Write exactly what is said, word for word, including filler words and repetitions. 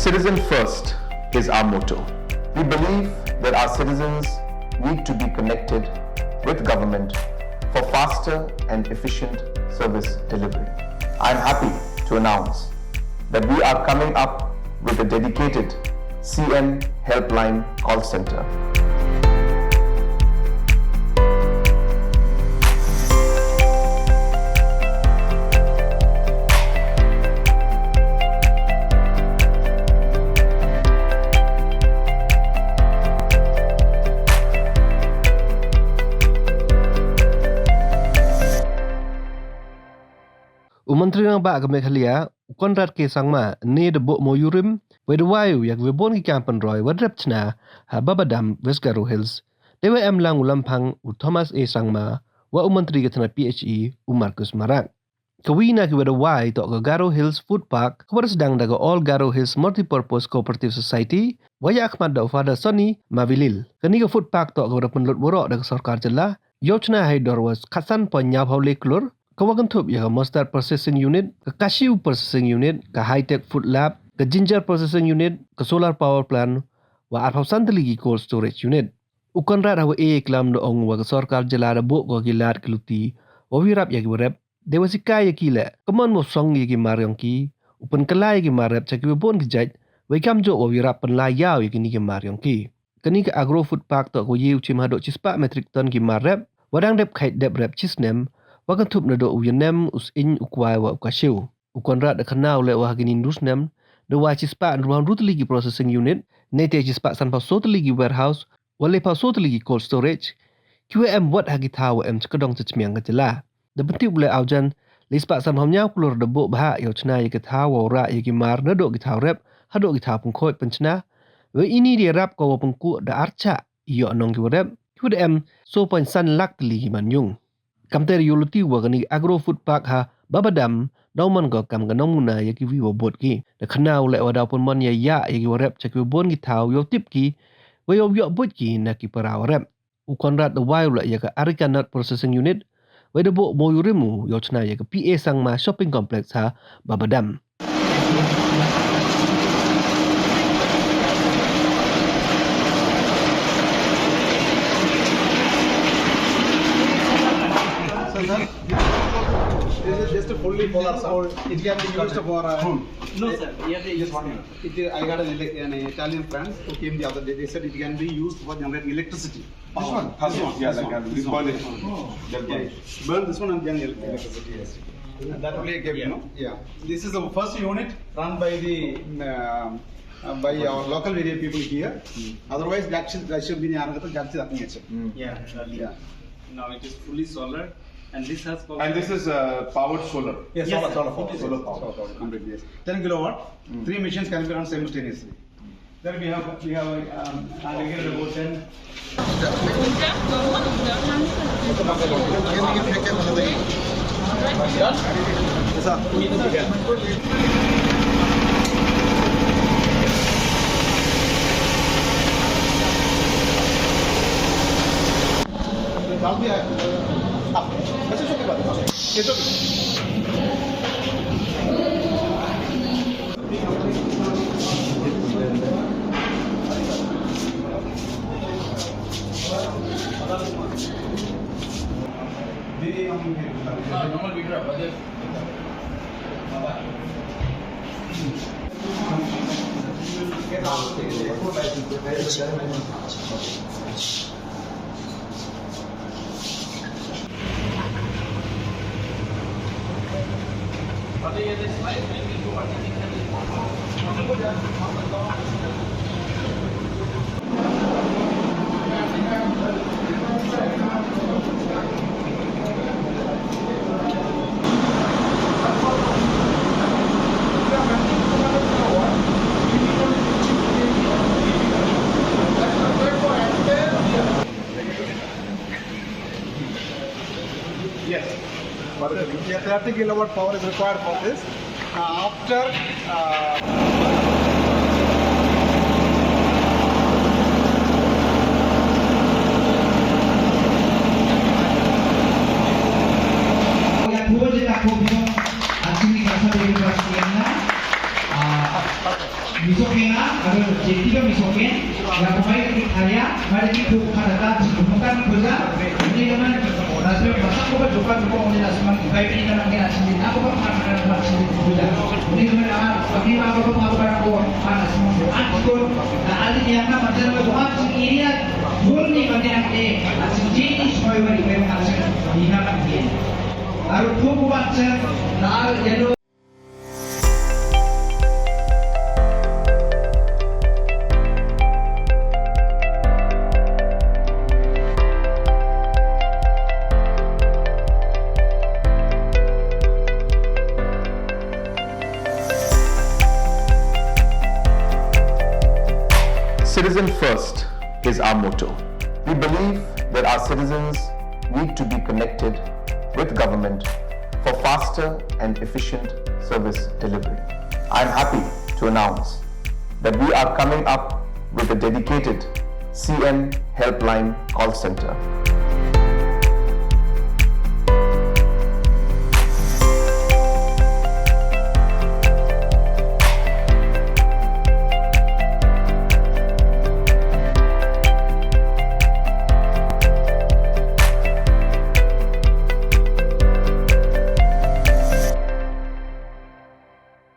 Citizen first is our motto. We believe that our citizens need to be connected with government for faster and efficient service delivery. I am happy to announce that we are coming up with a dedicated C M Helpline call center. U Montri Rangbah ka Meghalaya, u Conrad K Sangma, ne da booh mooyurim, wei da wai u ya ki wabon ki kaam pynroi wa da rep chna ha Babadam, West Garo Hills. Dei wa em lang u lamphang u Thomas A Sangma, wa u Montri ka tnat P H E, u Marcuise Marak. Ka wi na ki wa da wai toh ka Garo Hills Food Park, ka wa da sdang da ka All Garo Hills Multipurpose Cooperative Society, wa yakhmat da u Father Sonny Mavilil. Kani ka food park toh ka wa da pynlut waroh da ka sorkar jylla, yow chna hei dor wa khatsan point ñiawphaw le klur, ka wa kynthup ya ka mustard processing unit, ka cashew processing unit, ka high-tech food lab, ka ginger processing unit, ka solar power plant, wa arphaw san tylli ki cold storage unit. U Conrad ha wa e klam da ong wa ka sorkar jylla da booh ko ki lad ki luti, wa wi rap ya ki wa rep, dei wa sikai ya ki le, ka mon wow song ya ki mar yong ki, u pynkylla ya ki mar rep cha ki wabon ki jait, wei kamjooh wa wi rap pynlai yaw ya kini ki mar yong ki. Kani ka Agro Food Park toh ka wa ye u chim hadooh chispah metric ton ki mar rep, wa dang dep khait dep rep chisnem, wa kynthup nadooh u yanem, u sying, u kwai wa u cashew. U Conrad da khana u le wa ha kini ynru snem, da wai chispah ynru tylli ki processing unit, neite chispah sanphaw soo tylli ki warehouse, wa lephaw soo tylli ki cold storage, ki wa em wat ha ki thaw wa em cha ka dong cha chmiang ka jylla. Da pyntip u le awjan, le spah sanphaw ñiaw klur da booh bha yow chna ya ki thaw wow rah ya ki mar nadooh ki thaw rep hadooh ki thaw pynkhoit pynchna. Wei ini da yarap ko wow pynkuh da ar chah i yoh nong ki wa rep, ki wa da em soo point san lak tylli ki manyung. Kamte da yooluti wa kani Agro Food Park ha Babadam, daw man ko kam ka nongmuna ya ki wi wa bood ki. Da khana u le wa daw pynmon ya ya ya ki wa rep cha ki wabon ki thaw yow tip ki, wei yow yoh buit ki na ki para wa rep. U Conrad da wai u le ya ka Areca Nut Processing Unit, wei da booh mooyurim u yow chna ya ka P A Sangma Shopping Complex ha Babadam. So, sir, this is just a fully solar, sir. It can be used for, uh, no, sir. Yeah, they just one minute. It, I got an, ele- an Italian friend who came the other day. They said it can be used for generating electricity. This one? This one, yeah, this like, one, uh, this this one, burn it. This one. Yeah, burn this one and then you'll, yeah, electricity, yes. And that only gave, you know, yeah. This is the first unit run by the, um, uh, by our local area people here. Hmm. Otherwise, that should, that should be the other, that should be the other. Hmm. Yeah, exactly. Yeah. Now it is fully solar, and this has, and this is, uh, powered solar. Yes, yes, solar, sir. Solar power. Solar power. Solar power, completely, yes. Ten kilowatt, hmm, three machines can be run simultaneously. Then we have, we have, um, uh, we get about ten. डाल दिया है। हाँ, बस इसको के बाद, बस, ये तो Yes. Yeah, thirty kilowatt power is required for this. Uh, after, uh, Misoke nga, aro jeti ka misoke, ya ko mai ki thaya, mai ki thuk khada ta, chi bukan puja, ini dengan, rasmi masak ko ba jukan ko ini rasmi, baik ini dengan kena sini, aku ba khada khada khada sini puja. Ini dengan nama, kami ma ko ma ko ko, khada semua, aku ko, na ali yang nama, dan ko ma sini ini ya, turni kami yang eh, asing jeti semua bari, memang asing, ini nama dia. Aro thuk ko ba sing, na aro yellow. Citizen first is our motto. We believe that our citizens need to be connected with government for faster and efficient service delivery. I am happy to announce that we are coming up with a dedicated C M Helpline call center.